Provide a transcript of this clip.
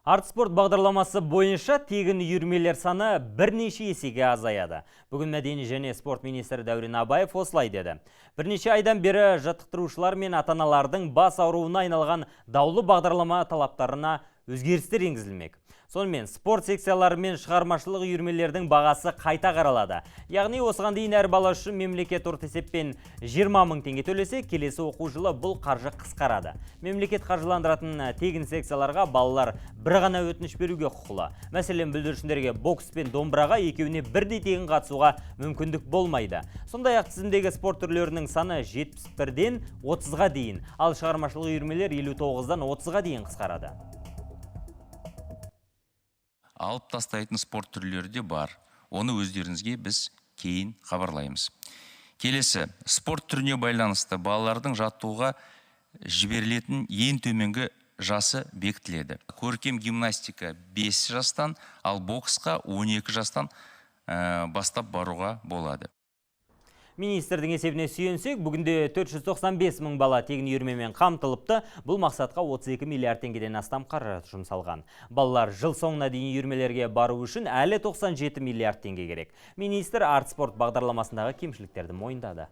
Артспорт бағдарламасы бойынша тегін үйірмелер саны бірнеше есеге азаяды. Бүгін мәдени және спорт министрі Дәурен Абаев осылай деді. Бірнеше айдан бері жаттықтырушылар мен ата-аналардың бас ауруына айналған даулы бағдарлама талаптарына өзгерістер енгізілмек. Сонымен, спорт секциялары мен шығармашылық үйірмелердің бағасы қайта қаралады. Яғни, осыған дейін әр бала үшін мемлекет орта есеппен 20 мың теңге төлесе, келесі оқу жылы бұл қаржы қысқарады. Мемлекет қаржыландыратын тегін секцияларға балалар бір ғана өтініш беруге құқылы. Мәселен, бүлдіршіндерге бокс пен домбыраға екеуіне бірдей тегін қатысуға мүмкіндік болмайды. Сондай-ақ, тізімдегі спорт түрлерінің саны 71-ден 30-ға дейін, ал шығармашылық үйірмелер 59-дан 30-ға дейін қысқарады. Алып тастайтын спорт түрлері де бар. Оны өздеріңізге біз кейін хабарлаймыз. Келесі спорт түріне байланысты балалардың жаттығуға жіберілетін ең төменгі жасы бекітіледі. Көркем гимнастика 5 жастан, ал боксқа 12 жастан бастап баруға болады. Министрдің есебіне сүйенсек, бүгінде 495 мың бала тегін үйірмемен қамтылыпты. Бұл мақсатқа 32 миллиард теңгеден астам қаражат жұмсалған. Балалар жыл соңына дейін үйірмелерге бару үшін әлі 97 миллиард теңге керек. Министр Артспорт бағдарламасындағы кемшіліктерді мойындады.